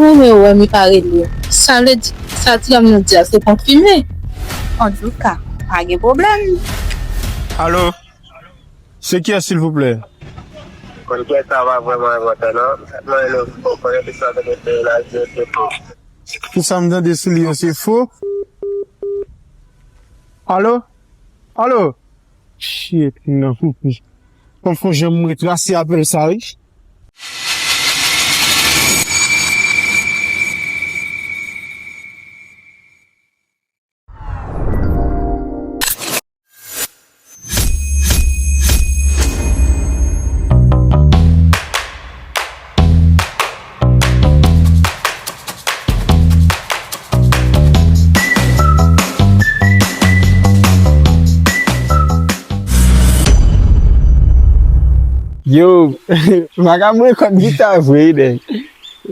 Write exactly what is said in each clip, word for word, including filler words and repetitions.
Mwen wè m pa rele. Sa vle di, sa ti dam nan di a, se konfime. Antouka, pa gen pwoblèm. Alo? Se kiyès, silvouplè? Konn kiyès sa pa vrèman enpòtan, non. Mwen, nou, bon, konnen ki sa te mete la, je te fo. Tout sa m tande sou li yo, se fo. Alo? Alo? Shit, non. Fò m fè jan m retrase apèl sa, wi. Yo, vagabon rekòt gita vre, nèg.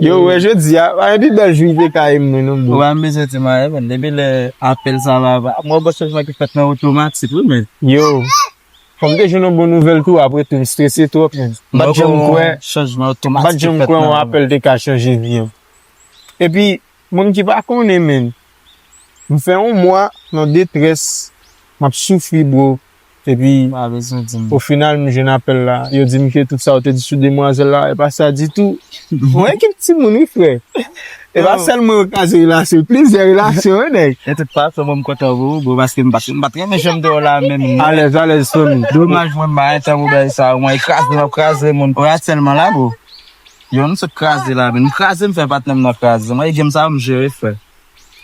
Yo, wè jodi a, pa gen pi bèl jou li te ka ye mwen non, bro. Ou pa bezwen di m anyen, men depi lè apèl sa va, va. Mwen, bon chanjman ki fèt nan otomatik, wi, men. Yo, fò m te jwenn yon bon nouvèl tou, apre tou, m strese twòp, men. M pa t janm kwè, chanjman otomatik m pa t janm kwè yon apèl te ka chanje vi m. Epi, moun ki pa konnen, men, m fè yon mwa nan detrès, m ap soufri, bro. Epi, pa bezwen di m. Ofinal, m jwenn apèl la. Yo di m ke tout sa yo te di sou demwazèl la, e pa sa ditou. Yon ekip timoun, wi, frè. E pa sèl mwen yo kraze relasyon, plizyè relasyon, wi, nèg. De tout fason, mwen, m kontan pou ou, bro, paske m pa, m pa t renmen jan m te wè w la menm, non. Alèz, alèz, fanmi. Domaj, mwen, m pa gen tan pou bagay sa, mwen, kraze, m ap kraze moun. Ou atèlman la, bro. Yo, m sot kraze la, men m kraze, m fè patnè m nan kraze. Mwen, e game sa, m jere, frè.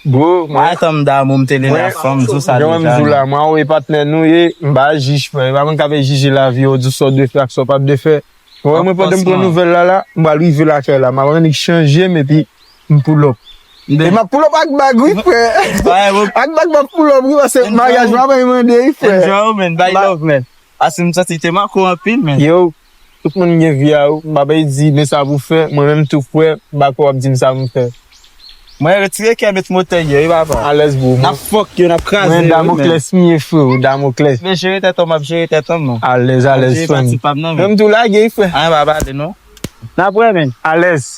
Bro, mwen, pa gen tan m damou, m te li la, fanm, di w sa deja, non. Mwen, mwen, m di w la, mwen, ou e patnè nou ye, m pa jij, frè. E pa mwen k ap jije lavi, ou di w sa w dwe fè ak sa w p ap dwe fè. Mwen, mwen, pandan m pran nouvèl la, la, m pral rive lakay la. M ap annik chanje m epi m pull up. E m ap pull up ak bag, wi, frè. Ak bag, m ap pull up, wi, paske maryaj, m ap mande, wi, frè. Enjoy, man. Bay love, man. Paske m santi te manke w anpil, man. Yo, tout moun gen vi a yo. M pa bay di, men sa pou fè. Mwen menm tou, frè, m pa kwè w ap di m sa pou m fè. Mwen retire kè, met motè yo, wi, papa. Alèz, bro. N ap fòk yo, n ap kraze yo, wi, men. Mwen Damoklès m ye, frè, Damoklès. Men jere tèt ou, m ap jere tèt ou, non. Alèz, alèz, fanmi. Mwen tou lage, wi, frè. Anyen pa pale, non. N ap wè, men. Alèz.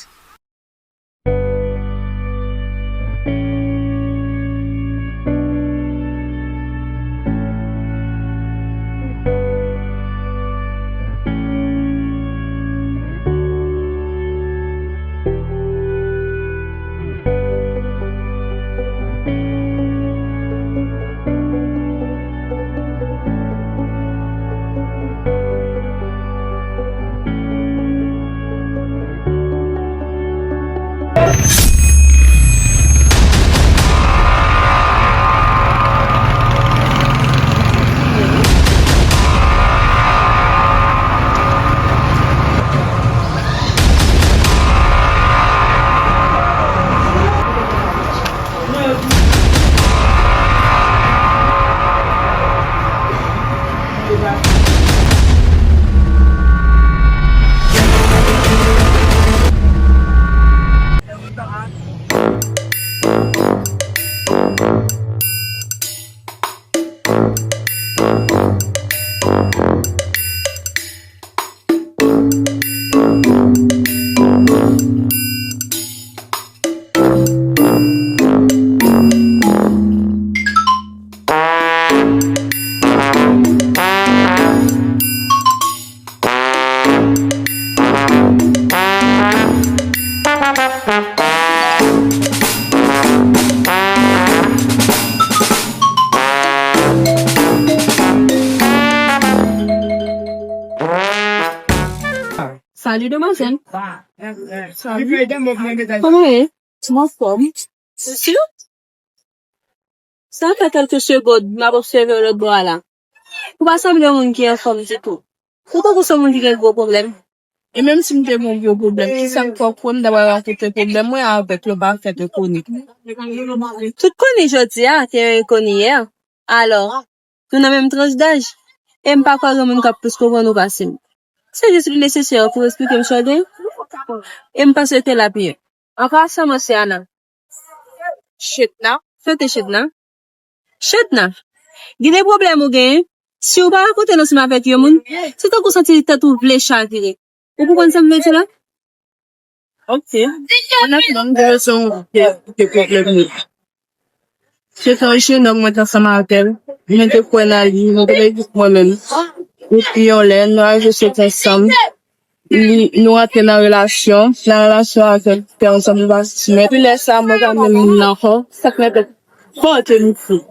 Salut, demoiselle. Salut. Kòman w ye? Mwen anfòm. Ou si? Sa fè kèlke segond m ap obsève w lòt bò a la. Ou pa sanble yon moun ki anfòm ditou. Ou tankou se yon moun ki gen gwo pwoblèm. E menm si m te gen yon gwo pwoblèm, kisa m fè w kwè m ta pral rakonte pwoblèm mwen avèk yon pakèt enkoni? Tout koni jodi a te yon enkoni yè. Alò, nou nan menm tranch daj. E m pa kwè gen moun k ap plis konprann ou pase m. Se jis li nesesè pou eksplike m sa w gen. E m panse te la pi. An pasan, mwen se Ana. Chetna? Sa w te Chetna? Chetna, gen de pwoblèm ou genyen. Si w pa rakonte l ansanm avèk yon moun, se tankou w santi tèt ou vle chavire. Ou konprann sa m vle di la? Ok. Onètman, m te bezwen yon ke, ke pwoblèm li. Se tan jenòm mwen te ansanm avè l. Mwen te kwè nan li, mwen te di mwen menm. Epi yon lè, nou rive sot ansanm. Li, nou rantre nan relasyon. Nan relasyon avè l, fè ansanm nou pa sou men. Epi lè sa, mwen pa menm moun nan ankò. Sa k mete pote nou fou.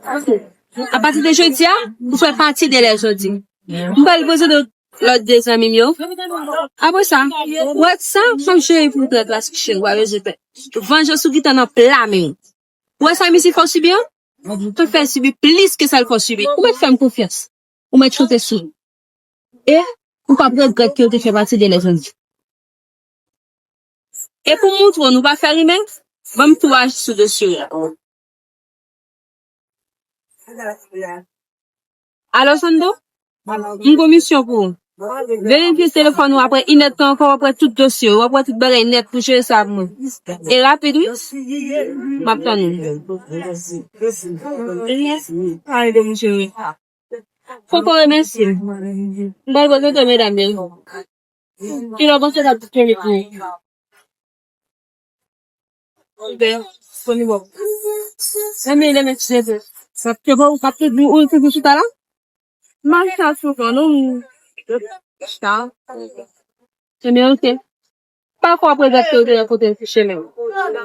Apati de jodi a, ou fè pati de lè jodi. M pral prezante lòt de zanmi m yo. Apre sa, ou wè sa, m ap jere pou trèt la, se chen, ou pa bezwen pè. Vanjans ou gentan nan pla men w. Ou wè sa misye fè w sibi an? Ou fè l sibi plis ke sa l fè w sibi. Ou mèt fè m konfyans. Ou mèt choute sou li. E ou p ap regrèt ke w te fè pati de lè jodi. E pou m montre w nou pa fè rimè, ban m tou aji sou dosye w la. Alo, Sando? M gon misyon pou ou. Verifye telefòn ou apre inèdtan ankò, w ap wè tout dosye w, w ap wè tout bagay nèt pou jere sa pou mwen. E rapid, wi. M ap tann ou. Ay, de mouche, wi. Fòk ou remèsye m. M pral prezante medam yo. Kilè w panse l ap disponible pou ou? Oubyen disponib. Ebyen, demen ti neve. Sa te bon, ou pa te di, ou te di chita la? M al chita souvan, non, m chita. Ebyen, oke. Pa fè w ap regrèt ke w te nan kote l touche men w.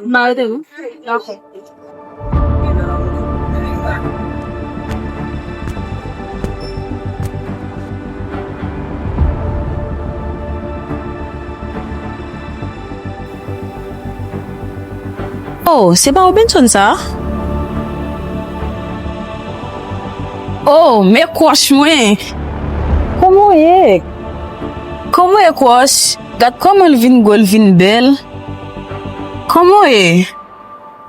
M arete nou. Dakò. Oh, se pa Robinson sa? Oh, men kwòch mwen! Kòman w ye? Kòman w ye, kwòch? Gad kòman l vin gwo, l vin bèl. Kòman w ye?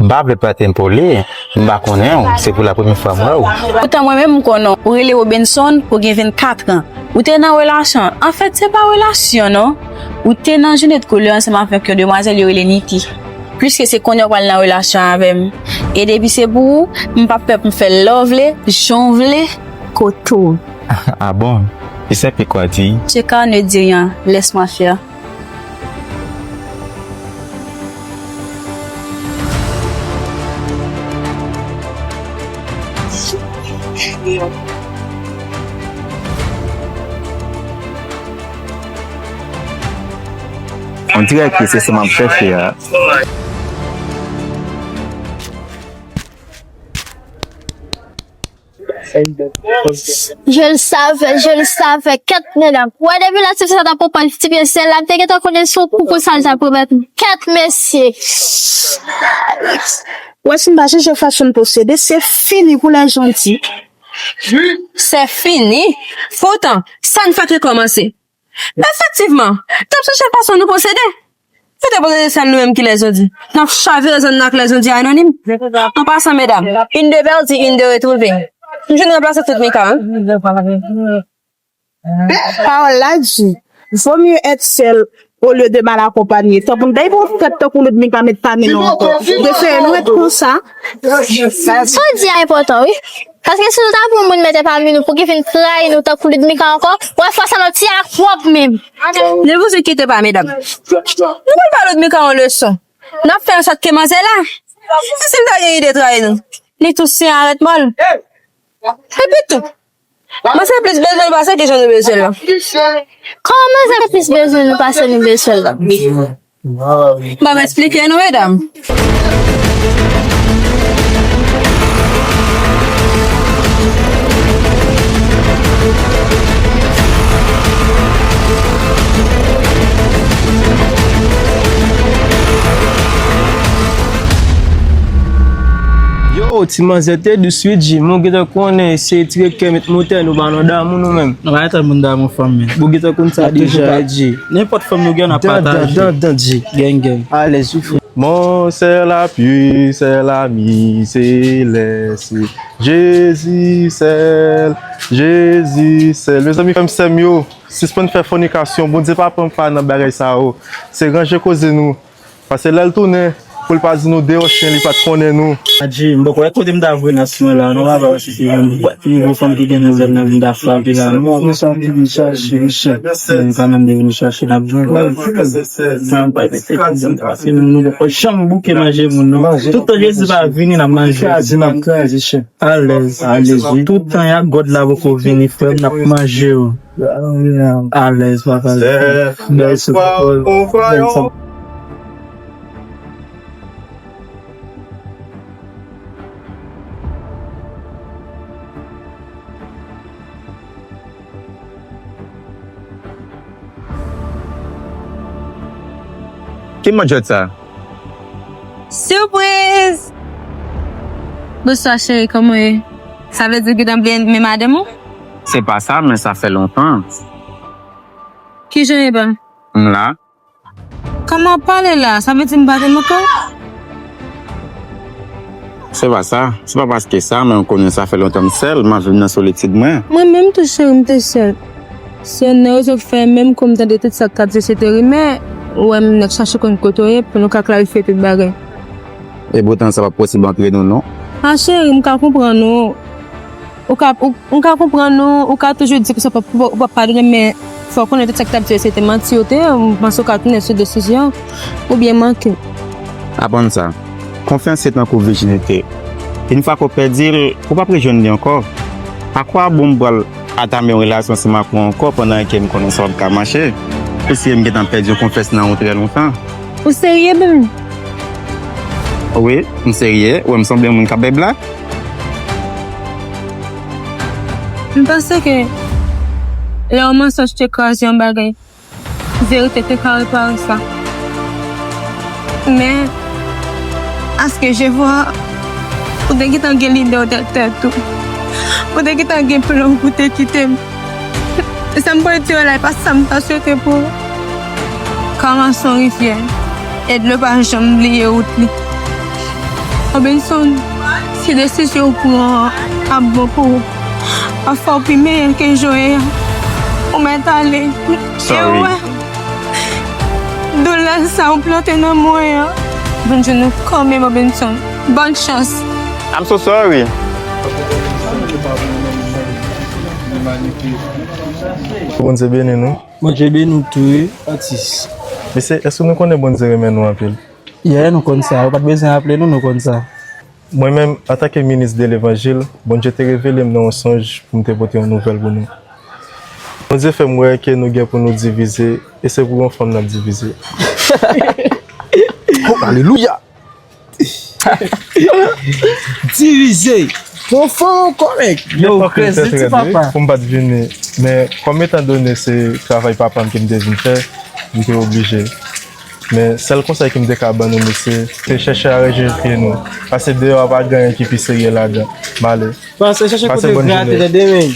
M pa vle pèt enpoli, m pa konnen w, se pou la premye fwa m wè w. Poutan mwen menm m konnen w, ou rele Robinson, ou gen vennkat an. Ou te nan relasyon, anfèt se pa relasyon non, ou te nan jounen de koulè ansanm avèk yon demwazèl yo rele Niki. Pliske se konnen w pral nan relasyon avè m. E depi se pou ou, m p ap pè pou m fè lè w vle, jan w vle, kote w. Ah bon? Ki sa ki kwa di? Je ne dis rien, laisse-moi faire. On dirait que c'est ça m'a cherché, hein. Je le savais, je le savais. Kèt, medam. Wè, depi la, se sa t ap pran ti pye sèl la, m te gentan konnen se yon kou konsa l t ap remèt m. Kèt, mesye. Wè, si n pa chanje fason n posede, se fini pou lè jodi. Se fini. Poutan, sa n fèk rekòmanse. Efektivman, n ap chèche fason nou posede. Kote posede sèl nou menm ki lè jodi. N ap chavire zòn nan ak lè jodi anonim. An pasan, medam, une de perdue, une de retrouvée. M jwenn ranplase tout Mika, wi. Pawòl la di, vaut mieux être seul au lieu de mal accompagné. Tankou m ta yon tèt tankou Ludmika met pa men nou ankò. Prefere nou ret konsa. Sa w di a enpòtan, wi. Paske si nou ta pran moun mete pami nou pou ki vin trayi nou tankou Ludmika ankò, w a fè sa nan ti ak pwòp menm. Ne vous inquiétez pas, medam. Nou pral ba Ludmika yon leson. N ap fè ansòt ke manzè la, si l ta gen ide trayi nou, li tou sen arèt mò l. Epi tou, manzè plis bezwen l pase ke jan nou bezwen l lan. Kòman manzè plis bezwen nou pase nou bezwen l lan? Ban m eksplike nou, medam. Yo, ti manzè te dous wi, G. Mwen gentan konnen se tire kè met motè nou pa nan damou nou menm. Nou pa gen tan moun damou fanm, men. Ou gentan konn sa deja, G. Nenpòt fanm nou gen, n ap pataje. Dan, dan, dan, dan, G. Gang, gang. Alèz wi, frè. Mon seul appui, seul ami, c'est le Jésus seul, Jésus seul. Mezanmi, frè m, sè m yo, sispann fè fònikasyon. Bondye pa pran pa nan bagay sa yo. Se ranje koze nou. Paske lè l tounen, Pou l pa di nou deyò chen, li pa t konnen nou. Adje, m poko wè kote m ta voye nas mwen la, non, papa, si se yon bwat nivo fanm ki gen nan zòn nan, m ta frape la, non. Mwen santi m chache, Richard. Mwen pa menm devini chache, n ap jwenn. Mwen pa mete kouzen, paske nou, nou poko janm bouke manje moun, non. Tout tan Jezi pa vini, n ap manje. Kraze, n ap kraze, chè. Alèz, alèz. Tout tan y ap God la poko vini, frè m, n ap manje yo. Alèz, papa. Bèl sou. Ki manjèt sa? Sipriz! Bonswa, cheri, kòman w ye? Sa vle di w gentan bliye men madanm ou? Se pa sa, men sa fè lontan. Kijan e ba? M la. Kòman w pale la? Sa vle di m pa te manke w? Se pa sa. Se pa paske sa, men w konnen sa fè lontan m sèl, m ap viv nan solitid mwen. Mwen menm tou, cheri, m te sèl. Se youn nan rezon ki fè menm kou m tande tout sa k t ap di se te rimè, ou wè m nèk chache konn kote w ye pou nou ka klarifye tout bagay. Epoutan sa p ap posib antre nou, non. A cheri, m ka konprann ou. Ou ka, ou, m ka konprann ou, ou ka toujou di konsa w p ap, ou p ap pa renmen fè w konnen tout sa k t ap di yo se te manti yo te ye, m panse w ka tounen sou desizyon an, oubyen manke. Aprann sa, konfyans se tankou vijinite. Yon fwa ke w pèdi l, ou p ap rejwenn li ankò. Akwabon m pral atame yon relasyon ansanm ak ou ankò pandan ke m konnen sa p ap ka mache? Paske m gentan pèdi yon konfyans nan ou trè lontan. Ou serye menm? Wi, m serye. Ou wè m sanble yon moun k ap bay blag? M panse ke lè yon mansonj te kraze yon bagay, verite te ka repare sa. Men, aske je vwa, ou te gentan gen lide w dèyè tèt ou. Ou te gentan gen plan pou te kite m. E sa m pral di w la, e pa sa m ta swete pou ou. Kama se yon rivyè, e dlo pa janm bliye wout li. Robinson, si desizyon w pran an ap bon pou ou, pafwa w pi meyè ke jan w ye a. Ou mèt ale. E w wè, doulè sa w plante nan mwen an, Bondye nou kanmenm, Robinson. Bòn chans. I'm so sorry. Bondye beni nou. Bondye beni w tou, wi, atis. Mesye, èske nou konnen Bondye renmen nou anpil? Yeah, nou konn sa. Ou pa t bezwen raple nou, nou konn sa. Mwen menm, antanke minis de levanjil, Bondye te revele m nan yon sonj pou m te pote yon nouvèl pou nou. Bondye fè m wè ke nou gen pou nou divize, e se pou yon fanm n ap divize. Oh, alelouya! Divize! Pou yon fanm ankò, nèg! Yo, krèze ti papa. Pou m pa t vini, men kòm etandone se travay papa m ke m te vin fè, m te oblije. Men sèl konsèy ke m te ka ban nou, mesye, se chèche aranje pye nou. Paske deyò a pa gen anyen ki pi serye ladan. M ale. Panse chèche kote grate, tande, men.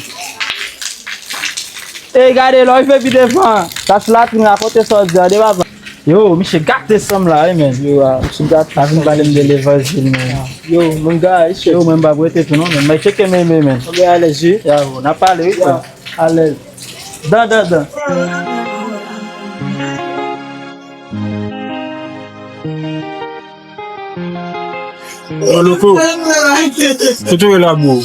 Ey, gade, lè w rive pi devan, tache latrin, rakonte sa w di a, de papa. Yo, misye gate sanm la, wi, men. Yo, a, misye gate. Pa vin pale m de levanjil, men. Yo, moun gaye, chèf. Yo, mwen m pa prete tou, non, men. Mwen tcheke men, men, men. Ou gen alèz, wi. Ya, bon, n ap pale, wi, frè. Alèz. Dan, dan, dan. Yo, loko. Kote w ye la, bro?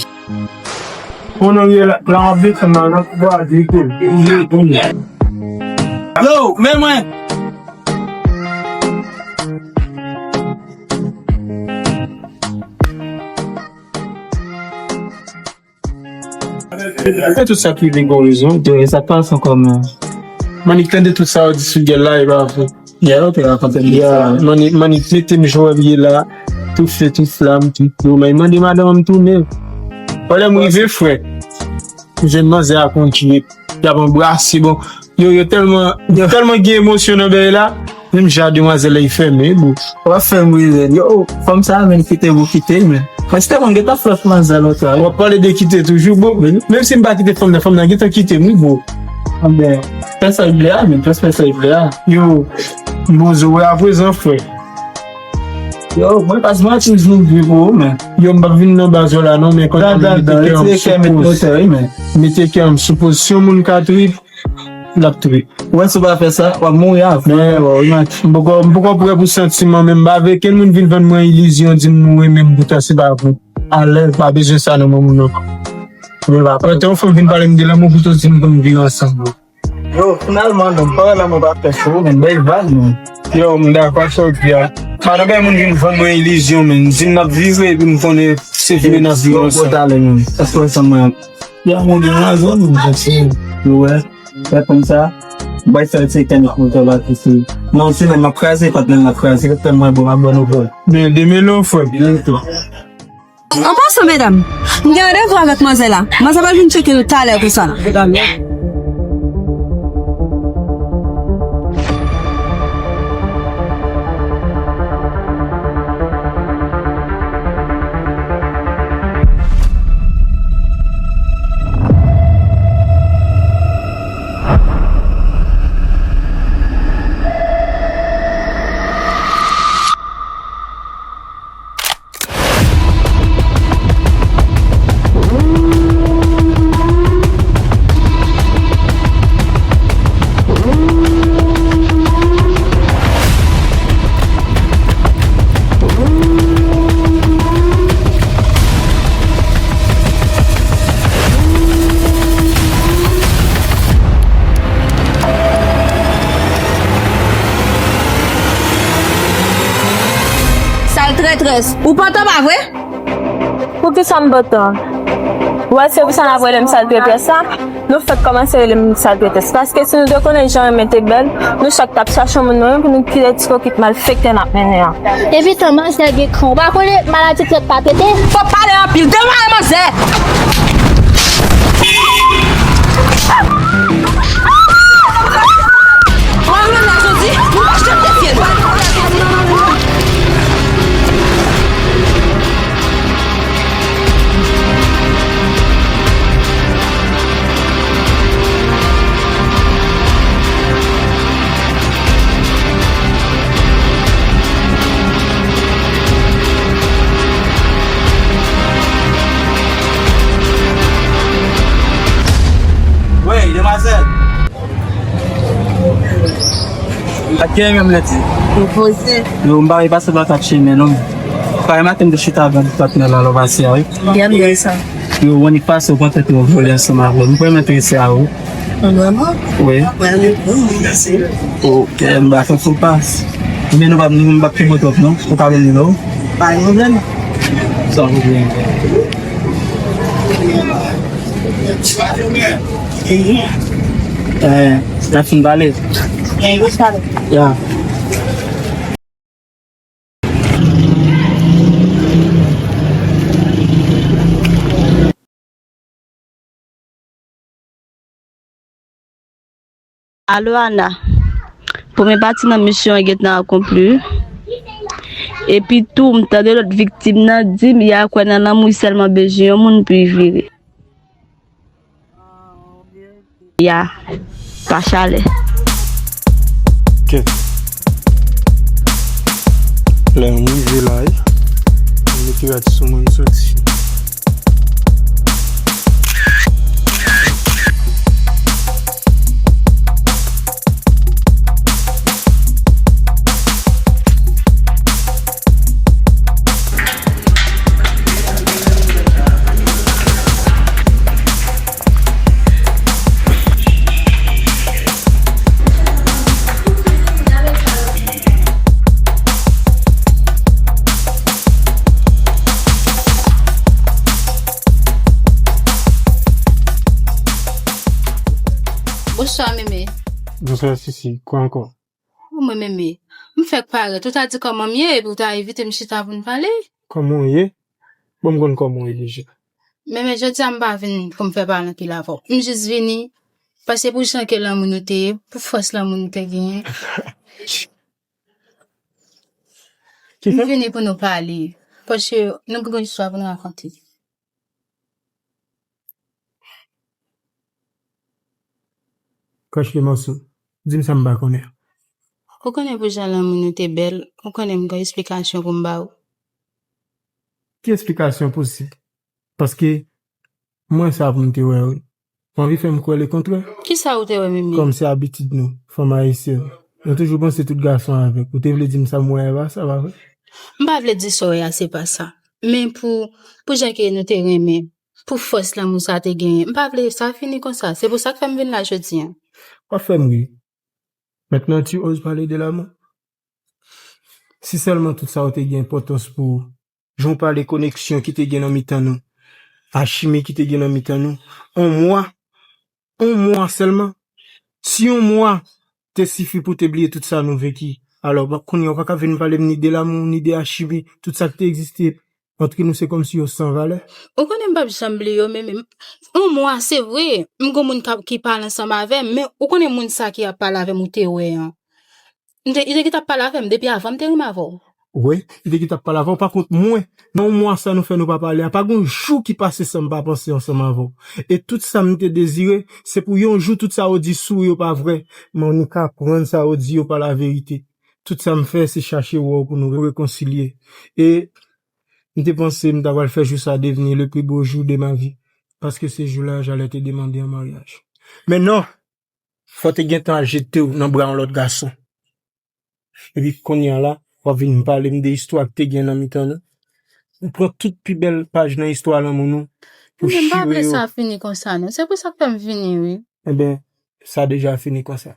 Kote w ye la, la w ap desann la, nan bwa di tou. Yo, men mwen. E tout sa ki vin gon rezon, de sa k pa ansanm kòm Manik tande tout sa yo di sou gèl la, e pa vre. Gèl ou te rakonte m sa. Manik, Manik mete m jan w wè m ye la, tou fè, tou flam, tou, tou. Men mande madanm an m tounen. Wè lè m rive, frè. M jwenn manzè a konn ki y ap anbrase, bon. Yo, yo tèlman, yo tèlman gen emosyon nan bagay la. Menm jan demwazèl la, li fèmen, bro. W ap fè m ri, men. Yo, fanm sa a, men, kite, bro, kite, men. Mwen, si te konn gentan flòt manzè lontan, wi. W ap pale de kite toujou, bro. Menm si m pa kite fanm nan, fanm nan gentan kite m, wi, bro. Anben, fè sa w vle a, men, fè sa w vle a. Yo, m poze w, wi, aprezan, frè. Yo, mwen pa t manti m di w vre, bro, men. Yo, m p ap vin nan baz yo la, non, men kòm m mete kè m sou poz. Mete kè m sou poz. Si yon moun ka trip, L ap touye. Ou wè si w pa fè sa, w ap mouri avè. Men, w ap mouri. M poko, m poko prè pou santiman, men m pa vle kenn moun vin vann mwen ilizyon, di m nou renmen m, poutan se pa vre. Alèz, pa bezwen sa nan men moun ankò. Men pa prè. Lè yon fanm vin pale m de lanmou, poutan di m pou n viv ansanm. Yo, finalman, non, pawòl lanmou pa fè cho, men bèl vag, non. Yo, m dakò ak sa w di a. Pa nan gen moun vin vann mwen ilizyon, men. Di n ap viv epi m konnen se vre n ap viv ansanm. Yo, bon talè, men. Èske w sanm mwen? Yo, moun gen rezon, non, paske, yo, wè. Fè konsa, bay sa se kèn pou travay pou se. Non, se lè m ap kraze, patnè m ap kraze, tèlman bon, m ap ban nou bon. Men, demen lò, frè. Byen tou. An pasan, medam, m gen randevou avèk manzè la. Manzè pral vin tcheke nou talè konsa la. Sal trètrès, ou pantan pa vre? Poukisa m pantan? Ou wè se pou sa n ap rele m sal trètrès la? Nou fèk kòmanse rele m sal trètrès. Paske si nou te konnen jan renmen te bèl, nou chak t ap chache yon moun nou renmen pou nou kite ti kokit malfektè n ap mennen an. Epi tan manzè gen kran. Ou pa konnen maladi trèt pa trete? Fò pale anpil. Demare manzè! Mwen menm la jodi, mwen pa janm te fyè. Wey, demwazèl! Ak gen menm lè di. Yo poze. Yo, m pa vle pase pa kat chemen, non. Parèy maten m te chita avèk patnè la lò pase a, wi. Byen, byen sa. Yo, w annik pase, ou kontan te w vole ansanm avè m. M kwè m enterese a ou. Vrèman? Wi. Mwen, wi, mèsi. Ok, m pa fè fou pas. Men nou pa, nou, m pa pran twòp, non. Ou ka vin non? Pa gen pwoblèm. San pwoblèm. Eh, n ap fin pale. Ya. Alo, Ana. Premye pati nan misyon an gentan akonpli. Epi tou, m tande lòt viktim nan di m, ya kwè nan lanmou, li sèlman bezwen yon moun pou li vire. Ya, pa chalè. Kèt. Lè m rive la, wi. M mete rad sou mwen, m soti. Bonswa, Meme. Bonswa, Sisi. Kwa ankò? Ou mwen, Meme. M fèk parèt. Ou ta di kòman m ye, epi ou ta envite m chita pou n pale. Kòman w ye? Bon, m konn kòman w ye deja. Meme, jodi a m pa vin pou m fè pale anpil avè w. M jis vini, paske pou jan ke lanmou nou te ye, pou fòs lanmou nou te genyen. M vini pou nou pale, paske nou gen yon istwa pou nou rakonte. Kache mòso. Di m sa m pa konnen. Ou konnen pou jan lanmou nou te bèl, ou konnen m gen esplikasyon pou m ba ou. Ki esplikasyon posib? Paske mwen sa pou m te wè wi. Ou anvi fè m kwè lekontrè? Kisa ou te wè, Mimi? Kòm se abitid nou, fanm ayisyèn, nou toujou panse tout gason avèk. Ou te vle di m sa m wè a pa sa, pa vre? M pa vle di sa w wè a se pa sa. Men pou, pou jan ke nou te renmen, pou fòs lanmou sa te genyen, m pa vle sa fini konsa. Se pou sa k fè m vin la jodi a. W ap fè m ri. Maintenant, tu oses parler de l'amour? Si sèlman tout sa yo te gen enpòtans pou ou, jan w pale koneksyon ki te gen nan mitan nou, achimi ki te gen nan mitan nou, on mwa, on mwa sèlman, si on mwa te sifi pou te bliye tout sa nou veki, alò, kounye a w pa ka vin pale m ni de lanmou, ni de achimi, tout sa ki te egziste ant nou, se kòmsi yo san valè. Ou konnen m p ap janm bliye w, men, men, on mwa, se vre, m gon moun k ap, ki pale ansanm avè m, men ou konnen moun sa ki ap pale avè m ou te wè an. M te, li te gentan ap pale avè m depi avan m te renmen avè w. Wi, li te gentan ap pale avè w. Pa kont mwen, nan yon mwa sa nou fè nou pa pale a, pa gen yon jou ki pase san m pa panse ansanm avè w. E tout sa m te dezire, se pou yon jou tout sa yo di sou ou yo pa vrè. Men nou ka aprann sa yo di yo pa laverite. Tout sa m fè, se chache wè w pou nou rekonsilye. E m te panse m ta pral fè jou sa devni le plus beau jour de ma vie. Paske se jou la Jalè te demande an maryaj. Men non! Fò te gentan al jete w nan bra yon lòt gason. Epi kounye a la, w ap vin pale m de istwa ki te gen nan mitan nou. Ou pran tout pi bèl paj nan istwa lanmou nou pou chire yo. Men m pa vle sa fini konsa non. Se pou sa k fè m vini, wi. Enben, sa deja fini konsa.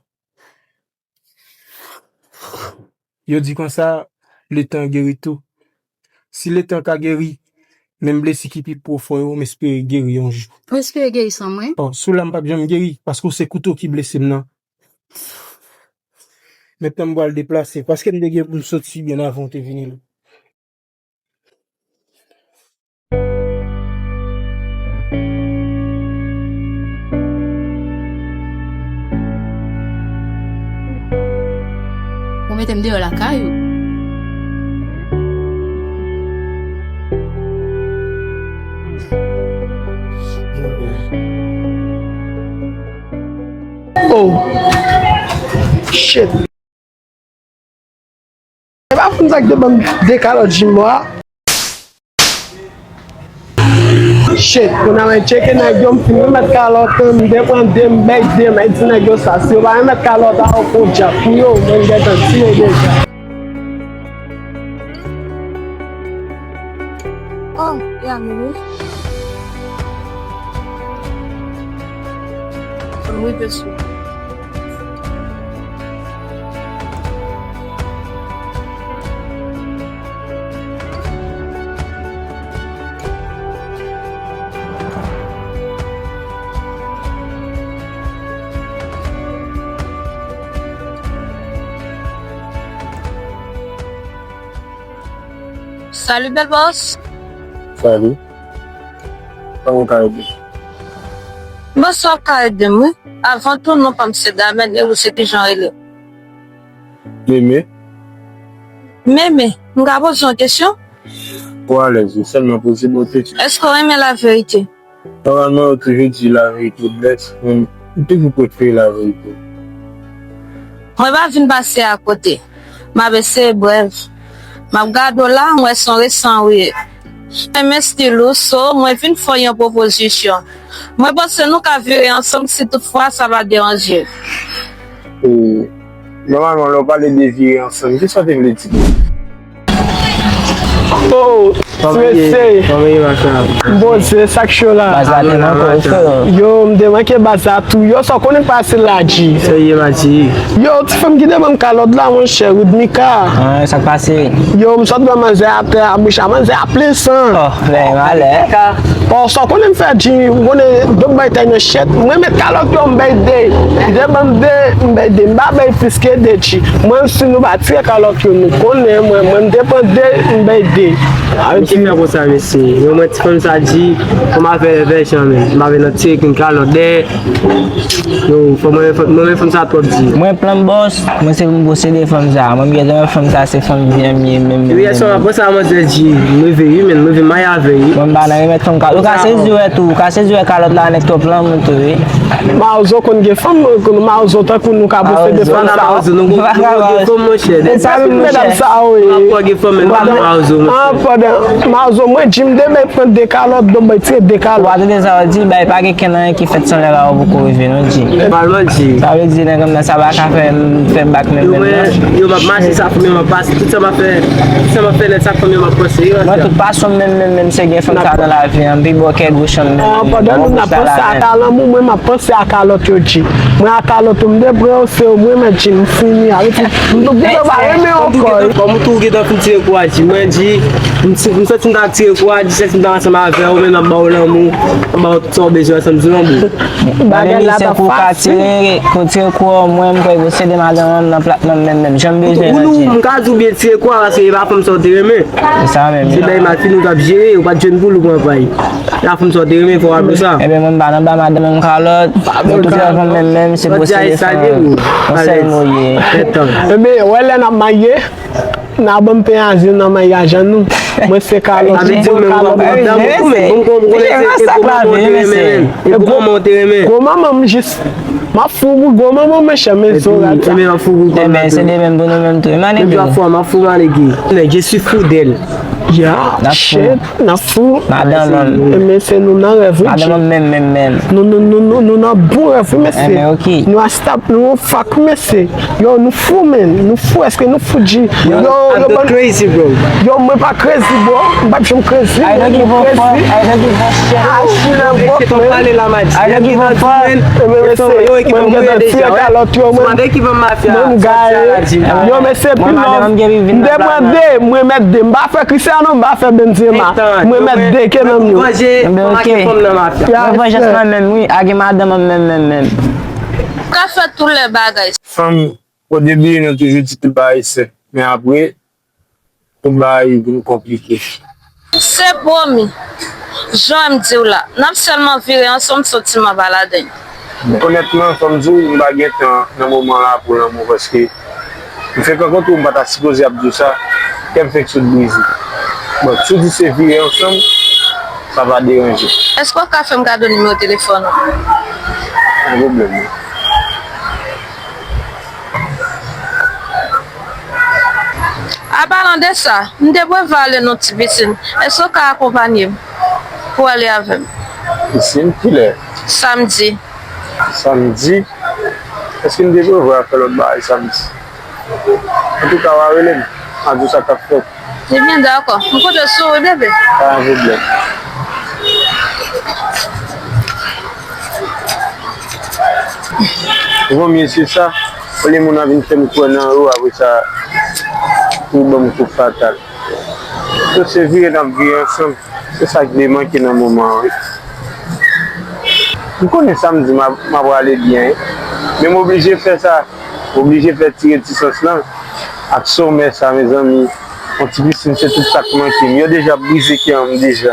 Yo di konsa, letan geri tou. Si letan ka geri, menm blesi ki pi pwofon yo, m espere geri yon jou. Ou espere geri san mwen? Bon, sou la m p ap janm geri, paske w se kouto ki blese m nan. Mentnan m pral deplase, paske m te gen pou m soti byen avan w te vini la. Ou mete m deyò lakay ou. Oh! Shit! E pa fanm sa ki te ban m de kalòt jimbo a. Shit, kounye a mwen tcheke nèg yo, m fin remèt kalòt, m te pran de, m bay de, m di nèg yo sa, si yo pa remèt kalòt a, yo pran djab pou yo, mwen gentan tire deja. Oh, e a Mimi? Wi, byen si. Salut, bèl bòs. Salut. Kòman w ka ede? Bòs, w ap ka ede m, wi. Avan tou, non pa m se Damèn, e ou se kijan w rele? Meme. Meme, m ka poze w yon kesyon? Ou alèz, wi, sèlman poze m yon kesyon. Èske w renmen laverite? Nòmalman, yo toujou di laverite blès, men m toujou prefere laverite. Mwen pa vin pase akote. M ap eseye brèv. M ap gade w la, m wè se yon resan ou ye. Mwen renmen stil ou, so, mwen vin fè w yon pwopozisyon. Mwen panse nou ka vire ansanm si toutfwa sa pa deranje. E, nòmalman, lè w pale de vire ansanm, kisa w te vle di? Oh, ti mesye. Kòman ye, machin? Bon, se sa k cho la. Baz la te manke w, frè. Yo, m te manke baz la tou. Yo, sa w konnen k pase la, G? Serye, Mati. Yo, ti fanm ki te ban m kalòt la, monchè, Rudmika. Ah, sa k pase? Yo, m sot wè manzè atè a, bouch a manzè a plen san. Oh, men malè. Oh, sa w konnen m fè, G? Ou konnen, dòk bay tay nan chèt. Mwen met kalòt yo, m bay de. M te ban m de, m bay de. M pa bay plis ke de, G. Mwen, si nou pa tire kalòt yo, nou konnen, mwen, mwen, m te pran de, m bay de. Ah, mesye fè konsa, mesye. Yo, mwen, ti fanm sa di, fò m avè vèjan, men. M avè nan tire koun kalòt dèyè. Yo, fò mwen, fò, mwen, men fanm sa twòp di. Mwen, plan bòs, mwen, se pou m posede fanm sa. Mwen, m gentan wè fanm sa, se fanm byen, m ye, menm, menm. Epi, yè swa, apre sa, manzè di, m leve, wi, men, m leve, m mache avè, wi. Mwen, m pa nan remèt fanm ka, Ou ka sezi wè tou, ou ka sezi wè kalòt la nèg twòp lanmou tou, wi. Mawozo konn gen fanm, konn mawozo tankou nou ka posede fanm sa. Mawozo, nou gon, nou gon fanm, monchè. E sa menm, medam sa yo ye. Ou gen fanm, men nou pa mawozo, monchè. Pandan mawozo, mwen, Jim, demen pran de kalòt, don bay tire de kalòt. Ou pa tande sa yo di, bay pa gen kenn anyen ki fèt san lè la ou poko rive, non, Jim. Nòmalman, Jim. Sa vle di, nèg nan sa pa ka fè, fè bak menm, menm, non. Yo, m ap mache, sa fanm yo, m ap pase, tout sa m ap fè, tout sa m ap fè, nèg sa fanm yo, m ap panse, wi. Mwen, tout pasyon menm, menm, menm, se gen fanm sa nan lavi an, pi bò kè gwo chanm menm. Pandan nou ap panse ak lanmou, mwen, m ap panse ak kalòt yo, Jim. Mwen ak kalòt yo, m te pran yo, se yo, mwen, men, Jim, m fini. Avè ti, m tou bouke pa renmen ankò. Kòm ou tou gentan fin tire kou a, Jim, mwen, Jim, m santi m ta tire kou a, Jim, santi m ta ansanm avè w, men m ap ba w lanmou, m ap ba w tout sa w bezwen, ansanm di lanmou. Bagay la pa fasil. Tire, kon tire kou an, mwen, m kwè posede madanm an nan plat nan menm, menm jan m bezwen nan Jim. M ka di w byen tire kou a, paske e pa fanm sa w te renmen. Se sa menm. Se bay mal fini w t ap jere, ou pa t jwenn pou l ou pran pay. E pa fanm sa w te renmen, fò w raple sa. Ebyen, mwen, m pa nan ba madanm an kalòt. Mwen, tout sa fanm menm, menm, se posede san, yon sèl mo ye. Ebyen, wè lè n ap marye. N a ban m pen azil nan maryaj an nou. Mwen se kalòt, mwen kalòt. Gwo manman m jis. M ap fou pou gwo manman m, men chè, men zorat sa. Ebyen, se de menm pou nou menm tou. Manege. Nèg, je suis fou d'elle. Ya, shit, n ap fou. Madanm an. Ebyen, se nou nan rèv, wi. Madanm an menm, menm, menm. Nou, nou, nou, nou, nou nan bon rèv, wi, mesye. Nou a stop, nou on fak, mesye. Yo, nou fou, men. Nou fou, èske nou fou, G? Yo, yo, yo, ban crazy, bro. Yo, mwen pa crazy, bro. M p ap janm crazy, men mwen crazy. I don't give a fuck, I don't give a shit. I don't give a fuck, man. Yo, mwen gentan tire kalòt yo, mwen. Mwen gaye. Yo, men se pi love. M te pran de, mwen met de. M pa fè Cristiano, m pa fè Benzema. Mwen met de ke nan yo. Ebyen, ok. Mwen vanjans mwen menm, wi. Ak madanm an menm, menm, menm. Ka fè tout lè bagay. Fanm O debi, nou toujou di tout bagay senp, men apre, tout bagay vin konplike. Se pwomi. Jan m di w la, n ap sèlman vire ansanm, soti m ap al ladann. Onètman, fò m di w, m pa gen tan nan moman la pou lanmou, paske m fenk rankontre w, m pa ta sipoze ap di w sa, kè m fenk sot brize. Bon, si w di se vire ansanm, sa pa deranje. Èske w ka fè m kado nimewo telefòn ou? Pa gen pwoblèm, non. Apalan de sa, m te prevwa ale nan ti pisin. Èske w ka akonpanye m pou ale avè m? Pisin? Kilè? Samdi. Samdi? Èske n te prevwa fè lòt bagay samdi? Antouka, w a rele m, m a di w sa k ap fèt. Ebyen, dakò. M konte sou ou, bebe. Pa gen pwoblèm. Vo mye se sa, olye moun nan vin fè m kwè nan ou, apre sa, pou ban m kou fatal. So, se vire n ap vire ansanm. Se sa k te manke nan moman an, wi. M konnen samdi m a, m a prale byen, wi. Men m oblije fè sa. M oblije fè tire ti sans lan. Ak somè sa, mezanmi. Yon ti pisin, se tout sa k manke m. Yo deja brize kè an m deja.